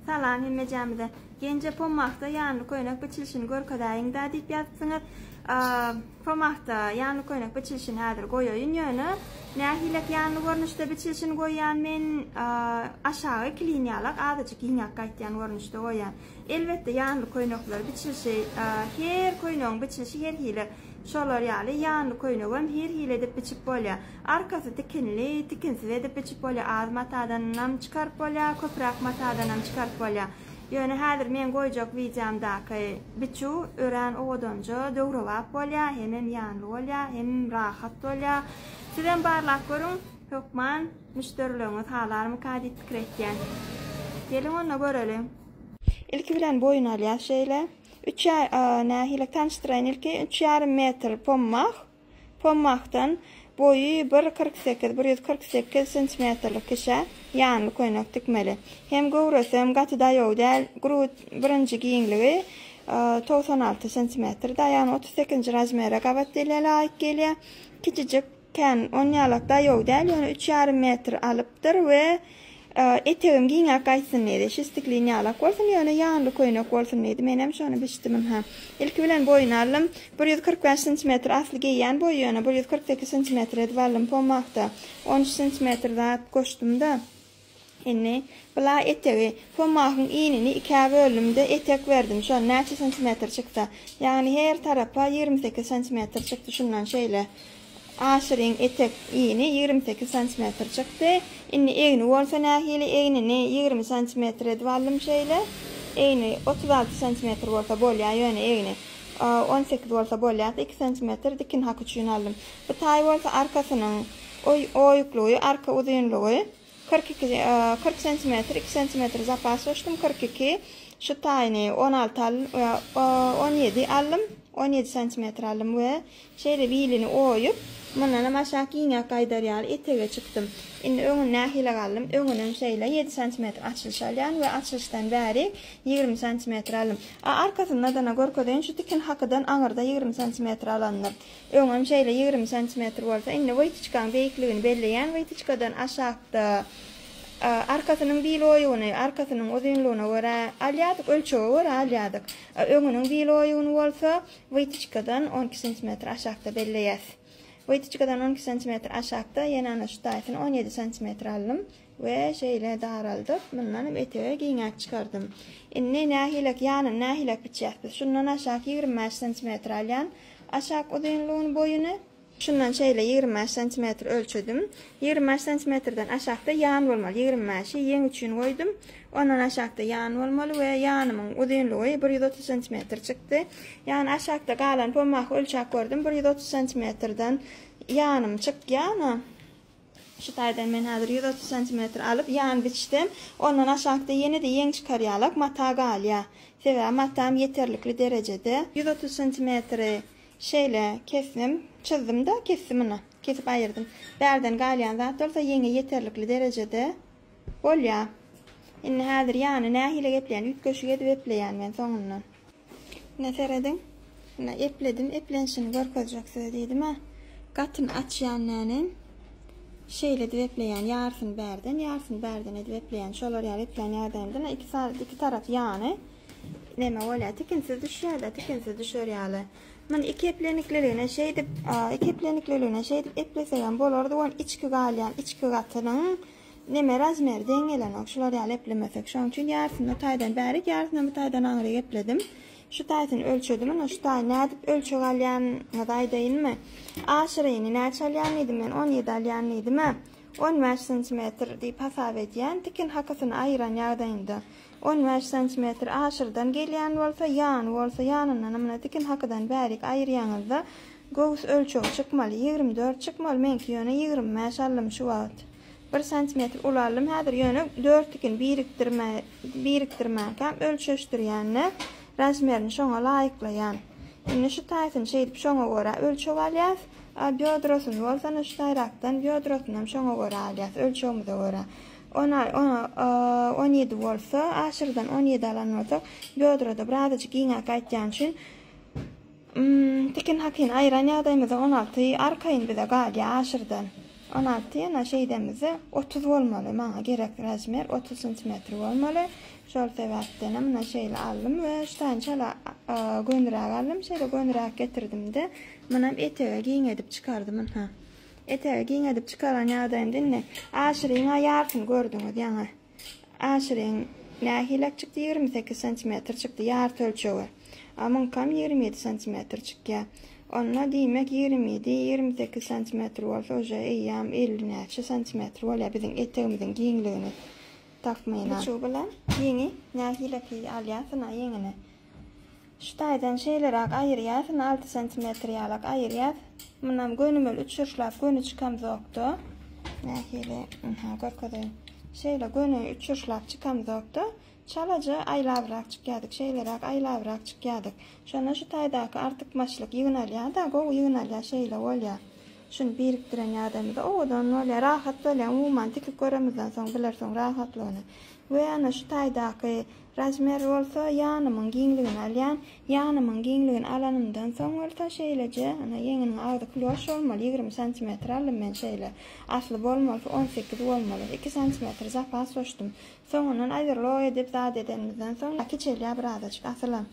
Salam hemmejämize. Genje pomahda ýanly köýnek biçilişini görkezäýiňdä diýip ýazypsyňyz. Pomahda ýanly köýnek biçilişini häzir goýaýyn ýöne nähilek ýanly görnüşde biçilişini goýýan men aşagy klin ýalak azajyk giňäk gaýtýan görnüşde goýýan. Elbetde ýanly köýnekler biçilişi her köýnegiň biçilişi her hili. Şolar ýaly ýanly köýnegem her hili edip biçip bolýar. Arkasy tikinli, tikinsiz edip biçip bolýar. Az matadanam çykaryp bolýar, köpräk matadanam çykaryp bolýar. Ýöne häzir meň goýjak wideomdaky biçüw örän owadanja, döwrebap bolýar, hemem ýanly bolýar, hem rahat bolýar. Sizem barlap görüň, hökman müşderileriňiz halarmyka diýip pikir etýän. Geliň onda göreliň. Ilki bilen boýun alýas şeýle. Üç nähili tanyşdyraýyn ilki üç ýarym metr pommah. Pommahdan boýy bir 48, 148 santimetrlik kişä ýanly köýnek tikmeli. Hem göwresi hem gaty daýaw däl, grud birinji giňligi 96 santimetr da, ýagny 38-nji razmere gabat gelýär, laýyk gelýär. Kiçijik Kän onýalak daýaw däl, ýöne üç ýarym metr alypdyr we etegim giňäk gaýtsyn diýdi. Şistiklin ýalak bolsun, ýöne ýanly köýnek bolsun diýdi. Menem şony biçdim ynha. Ilki bilen boýuny aldym. 145 santimetr asly geýýän boýy ýöne 148 santimetr edip aldym pomahda. 13 santimetr zat goşdum-da. Indi bula etegi, pomahyň inini ikä böldüm-de etek berdim. Şol näçe santimetr çyksa. Ýagny her tarapa 28 santimetr çykdy şundan şeýle. Aşyryň etek ini 28 santimetr çykdy. Indi egni bolsa nähili egnini 20 santimetr edip aldym şeýle. Egni 36 santimetr bolsa bolýar ýöne egni 18 bolsa bolýar. 2 santimetr dikin haky üçin aldym. Bu taý bolsa arkasynyň oýuklygy, arka uzynlygy. 42, 40 santimetr, 2 santimetr zapas goşdum, 42. Şu taýyny 16 aldym, 17 aldym, 17 santimetr aldym we şeýle bilini oýup, mundanam aşak giňäk gaýdar ýaly etege çykdym. Indi öňüni nähili aldym? Öňünem şeýle 7 santimetr açylyş alýan we açylyşdan bäri 20 santimetr aldym. A arkasynda-da görkezeýin, şu tikin hakydan aňyrda 20 santimetr alandyr. Öňem şeýle 20 santimetr bolsa, indi wytyçkaň beýikligini belleýän wytyçkadan aşakda arkasynyň bil oýugyny arkasynyň uzynlygyna görä alýardyk, ölçege görä alýardyk. Öňüniň bil oýugyny bolsa wytyçkadan 12 santimetr aşakda belleýäs. Wytyçkadan 12 santimetr aşakda ýene ana şu taýsyny 17 santimetr aldym we şeýle daraldyp, mundan hem etege giňäk çykardym. Indi nähilek ýanyny nähilek biçýäs biz? Şundan aşak 25 santimetr alýan. Aşak uzynlygyny boýuny. Şundan şeýle 25 santimetr ölçedim. 25 santimetrden aşakda ýan bolmaly. 25-i ýeň üçin goýdum. Ondan aşakda ýan bolmaly we ýanymyň uzynlygy 130 santimetr çykdy. Ýagny aşakda galan pomahy ölçäp gördüm. 130 santimetrden ýanym çykýar. Şu taýdan men häzir 130 santimetr alyp ýan biçsem, ondan aşakda ýene-de ýeň çykar ýalak mata galýar. Sebäbi matam ýeterlikli derejede. 130 santimetri şeýle kesdim, çyzdym-da, kesdim ynha. Kesip aýyrdym. Bärden galýan zat bolsa ýeňe ýeterlikli derejede bolýar. Indi häzir ýany nähili gepleýän, üýtgeşik edip epleýän men soňundan. Ine serediň. Ine epledim, eplenişini görkezjek size diýdim-ä. Gatyny açýan nänem. Şeýle edip epleýän, ýarysyny bärden, ýarysyny bärden edip epleýän. Şolar ýaly eplän ýagdaýymda ine iki sany, iki tarap ýany neme bolýar, tikinsiz düşýär-de, tikinsiz düşer ýaly. Muny iki eplenikliligine şeýdip, iki eplenikliligine şeýdip eplesegem bolardy, ony içki galýan, içki gatynyň Neme razmeri deň gelenok şular ýaly eplemesek. Şonuň üçin ýarsyny o taýdan bärik, ýarsyny bu taýdan aňryk epledim. Şu taýsyny ölçedim. Ine şu taý nädip ölçeg alýanyňyzy aýdaýynmy? Aşyryny näçe alýan diýdim men? 17 alýan diýdim-ä. 15 santimetr diýip hasap edýän. Tikin hakysyny aýyran ýagdaýynda 15 santimetr aşyrdan gelýän bolsa, ýany bolsa ýanyndanam ine tikin hakydan bärik aýyrýaňyzda göwüs ölçegi çykmaly. 24 çykmaly. Meňki ýöne 25 aldym şu wagt. Bir santimetr ulaldym häzir ýöne dört tikin birikdirme birikdirmänkäm ölçeşdirýände razmerini şoňa laýyklaýan. Indi şu taýsyny şeýdip şoňa görä ölçeg alýas. A býodrosyny bolsa ine şu taýrakdan býodrosyny hem şoňa görä alýas ölçegimize görä. Ona ona 17 bolsa aşyrdan 17 alan bolsak býodroda birazajyk giňäk gaýtýan üçin Tikin hakyny aýyran ýagdaýymyzda 16 arkaýyn bize galýar aşyrdan. 16 ýene şeýdemizde 30 bolmaly. Maňa gerek razmer 30 santimetr bolmaly. Şol sebäpden hem muna şeýle aldym we şu taýyn çala gönüräk aldym. Şeýle gönüräk getirdim-de, munam etege giň edip çykardym ynha. Etege giň edip çykaran ýagdaýymda indi aşyryň-a ýarsyny gördüňiz ýaňy. Aşyryň nähilek çykdy 28 santimetr çykdy ýarty ölçegi. A muňkam 27 santimetr çykýar. Onda diýmek 27, 28 santimetr bolsa uje eýýäm 50 näçe santimetr bolýar biziň etegimiziň giňligini takmynan. Biçüw bilen ýeňi nähileki alýarsyň-a ýeňini. Şu taýdan şeýleräk aýyrýarsyň 6 santimetr ýalak aýyrýas. Munam gönümel üçburçlap göni çykamzokda. Nähili? Ynha görkezeýin. Şeýle göni üçburçlap çykamzokda. Çalaja aýlabrak çykýardyk, şeýleräk aýlabrak çykýardyk. Şonda şu taýdaky artykmaçlyk ýygnalýar-da, gowy ýygnalýar, şeýle bolýar. Şuny birikdiren ýagdaýymyzda owadan bolýar, rahat bolýar. Umuman tikip göremizden soň bilersiň rahatlygyny. We ana şu taýdaky razmer bolsa ýanymyň giňligini alýan. Ýanymyň giňligini alanymdan soň bolsa şeýleje, ana ýeňiniň agzy klýoş bolmaly, 20 santimetr aldym men şeýle. Asly bolmalysy 18 bolmaly. 2 santimetr zapas goşdum. Soňundan aýyrlok edip zat edenimizden soň kiçelýär birazajyk asylam.